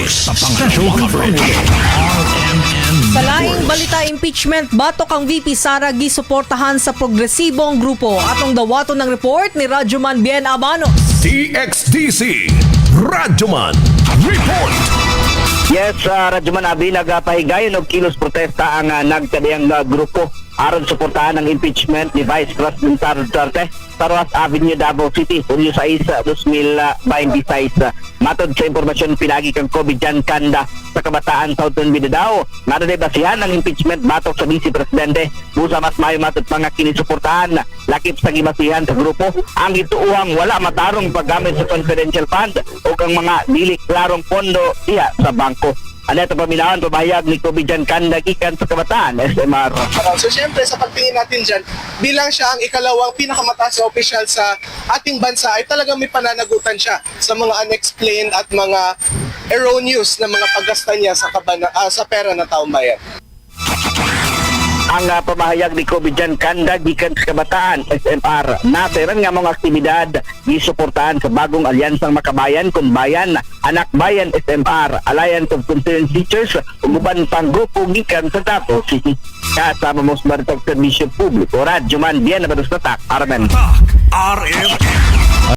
Special coverage. RMN Sa laing Networks. Balita, impeachment batok ang VP Sara gisuportahan sa progresibong grupo. Atong dawaton ng report ni Radyoman Bien Abanos. DXDC Radyoman Report. Yes, Radyoman Abi, nagapahigayon og kilos protesta ang nagkadiyang grupo aron suportahan ang impeachment ni Vice President Sara Duterte sa Roxas Avenue, Davao City, Hulyo 6, 2026. Matod sa impormasyon pinagi kang Kobe Jan Kanda sa Kabataan Southern Mindanao, nga basihan ang impeachment batok sa Vice Presidente. Busa mas mayo matod pa nga kini suportahan, lakip sa gibasihan sa grupo ang gituuhang wala matarong paggamit sa confidential fund o ang mga dili klarong pondo diha sa bangko. Ano ito paminawan pamahayag ni Kobe Jan Kanda gikan sa Kabataan SMR. So siyempre, sa pagtingin natin dyan, bilang siya ang ikalawang pinakamataas na opisyal sa ating bansa, ay talagang may pananagutan siya sa mga unexplained at mga erroneous na mga paggasta niya sa pera ng taong bayan. Ang pamahayag ni Kobe Jan Kanda gikan sa Kabataan SMR. Natiran nga mga aktibidad gisuportahan sa Bagong Alyansang Makabayan kun Bayan, Anak Bayan SMR, Alliance of Concerned Teachers ug uban pang grupo gikan sa Davao City. Kasama mo sa Maritag Serbisyo Publiko, Radyo Man, Bien Abanos Tatak, Armen. Tatak RMN.